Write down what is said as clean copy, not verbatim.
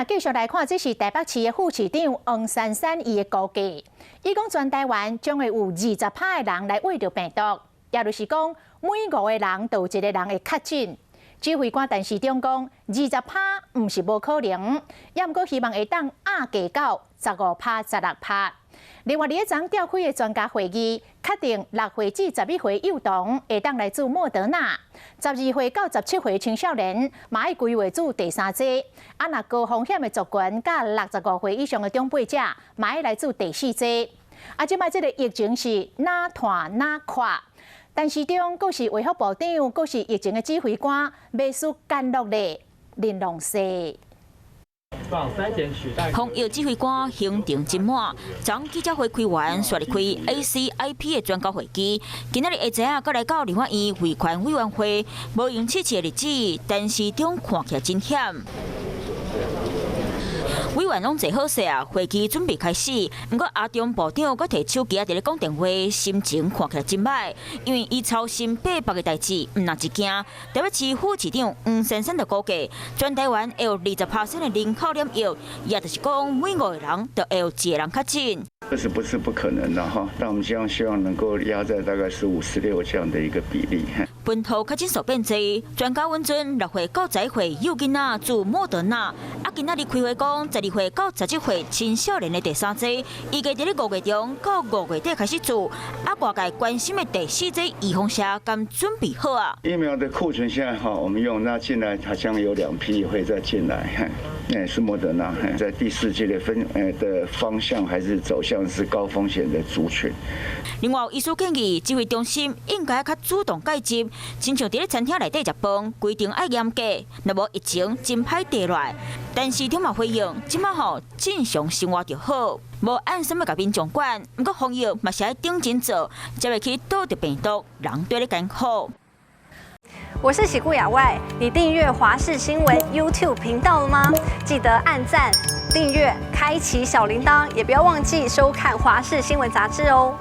繼續來看，這是台北市的副市長黃珊珊伊的估計，伊講全台灣將會有20趴的人來秽著病毒，也就是講每五個人就有一個人會確診。指揮官陳時中講，20趴毋是無可能，也毋過希望會當壓低到15趴、16趴。另外，禮昨召開的專家會議，確定6歲至11歲幼童會當來注莫德納，12歲到17歲青少年嘛愛規劃注第三劑。啊，若高風險的族群佮65歲以上的長輩者，嘛愛來注第四劑。啊，這擺這个疫情是哪拖哪快，陳時中閣是衛福部長，閣是疫情的指揮官，袂輸干落咧玲瓏西。防疫指揮官行程真滿，昨記者會開完，煞來開 ACIP 的專家會議。今仔日下晝啊，閣來到立法院衛權委員會，無閒試試的日子，陳時中看起來真險。委員攏坐好勢啊，會議準備開始。毋過阿中部長閣提手機啊，佇咧講電話，心情看起來真䆀，因為伊操心八百个代誌，毋若一件。台北市副市長黃珊珊就估計，全台灣會有20%的人口染疫，也就是講每五個人就會有一個人確診。這是不是不可能的哈？但我們希望能夠壓在大概15、16這樣的一個比例。本土確診數變濟，專家允准6歲到11歲幼囡仔注莫德納。啊，今仔日開會講，12歲到17歲青少年的第三劑，預計佇咧5月中到5月底開始注。啊，外界關心的第四劑預防射，敢準備好啊？疫苗的庫存現在哈，我們用那進來，好像有兩批會再進來，是莫德納，在第四劑的分的方向還是走向是高風險的族群。另外，醫師建議指揮中心應該較主動介入，親像佇咧餐廳內底食飯，規定愛嚴格，若無疫情真歹跌落來。陳時中嘛回應，這擺吼正常生活就好，無按啥物共民眾管。毋過防疫嘛是愛認真做，才袂去倒著病毒，人綴咧艱苦。我是喜顧亞外，你訂閱華視新聞 YouTube 頻道了嗎？記得按讚、訂閱、開啟小鈴鐺，也不要忘記收看華視新聞雜誌哦。